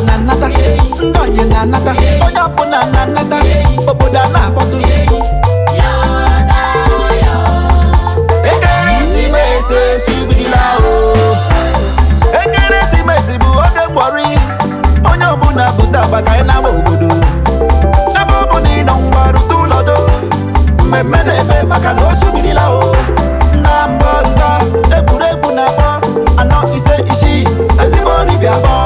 na-anata, ndị oyi na-anata, onye ọbụla na-anata, obodo a na-akpọtụ. Ekeresimesi esubirila o. Ekeresimesi bụ oge mgbọrị, onye ọbụla bute akpa ka anyị na-agba obodo. Ebe ọ bụ na ị nọ, ngwa rute ụlọ do, mmemme na-eme maka na o subirila o. Na mbọ nta egwuregwu na-akpọ anọ, ise, isii, ezigbo nri bịa kpọ.